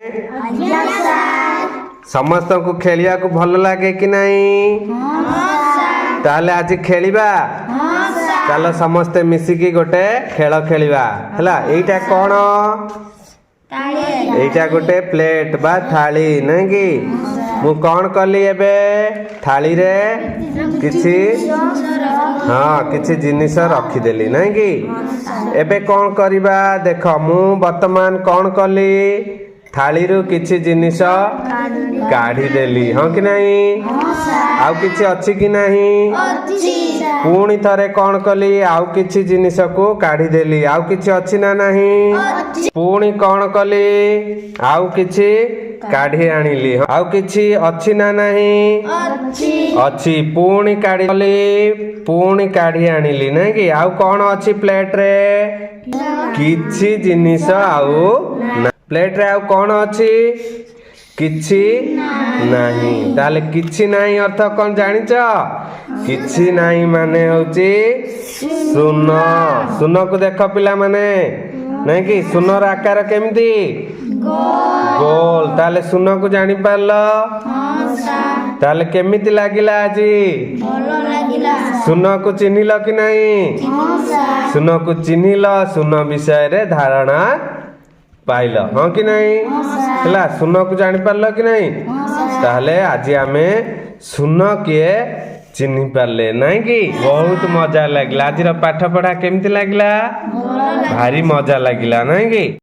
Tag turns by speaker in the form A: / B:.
A: ଆଜ୍ଞା ସାର୍।
B: ସମସ୍ତଙ୍କୁ ଖେଳିବାକୁ ଭଲ ଲାଗେ କି ନାହିଁ?
A: ହଁ ସାର୍।
B: ତାହେଲେ ଆଜି ଖେଳିବା।
A: ହଁ ସାର୍।
B: ଚାଲ, ସମସ୍ତେ ମିଶିକି ଗୋଟେ ଖେଳ ଖେଳିବା। ହେଲା, ଏଇଟା କ'ଣ?
A: ତାଳି।
B: ଏଇଟା ଗୋଟେ ପ୍ଲେଟ ବା ଥାଳି, ନାଇଁ କି? ମୁଁ କ'ଣ କଲି ଏବେ? ଥାଳିରେ କିଛି, ହଁ, କିଛି ଜିନିଷ ରଖିଦେଲି, ନାଇଁ କି? ଏବେ କ'ଣ କରିବା ଦେଖ। ମୁଁ ବର୍ତ୍ତମାନ କ'ଣ କଲି? ଥାଳିରୁ କିଛି ଜିନିଷ କାଢ଼ିଦେଲି, ହଁ କି ନାହିଁ? ଆଉ କିଛି ଅଛି କି ନାହିଁ?
A: ଅଛି।
B: ପୁଣି ଥରେ କ'ଣ କଲି? ଆଉ କିଛି ଜିନିଷକୁ କାଢ଼ିଦେଲି। ଆଉ କିଛି ଅଛି ନା ନାହିଁ?
A: ଅଛି।
B: ପୁଣି କ'ଣ କଲି? ଆଉ କିଛି କାଢ଼ି ଆଣିଲି। ଆଉ କିଛି ଅଛି ନା ନାହିଁ?
A: ଅଛି।
B: ଅଛି। ପୁଣି କାଢ଼ିଲି, ପୁଣି କାଢ଼ି ଆଣିଲି, ନାଇଁ କି? ଆଉ କ'ଣ ଅଛି ପ୍ଲେଟରେ? କିଛି ଜିନିଷ ଆଉ ପ୍ଲେଟରେ ଆଉ କ'ଣ ଅଛି? କିଛି ନାହିଁ। ତାହେଲେ କିଛି ନାହିଁ ଅର୍ଥ କ'ଣ ଜାଣିଛ? କିଛି ନାହିଁ ମାନେ ହଉଛି ଶୂନ। ଶୂନକୁ ଦେଖ ପିଲାମାନେ, ନାଇଁ କି? ଶୂନର ଆକାର କେମିତି? ଗୋଲ। ତାହେଲେ ଶୂନକୁ ଜାଣିପାରିଲ?
A: ହଁ ସାର୍।
B: ତାହେଲେ କେମିତି ଲାଗିଲା ଆଜି?
A: ଭଲ ଲାଗିଲା।
B: ଶୂନକୁ ଚିହ୍ନିଲ କି ନାହିଁ?
A: ହଁ ସାର୍।
B: ଶୂନକୁ ଚିହ୍ନିଲ, ଶୂନ ବିଷୟରେ ଧାରଣା ପାଇଲ, ହଁ କି ନାହିଁ? ହେଲା, ଶୂନକୁ ଜାଣିପାରିଲ କି ନାହିଁ? ତାହେଲେ ଆଜି ଆମେ ଶୂନ କିଏ ଚିହ୍ନି ପାରିଲେ, ନାଇଁ କି? ବହୁତ ମଜା ଲାଗିଲା। ଆଜିର ପାଠ ପଢା କେମିତି ଲାଗିଲା? ଭାରି ମଜା ଲାଗିଲା, ନାଇଁ କି?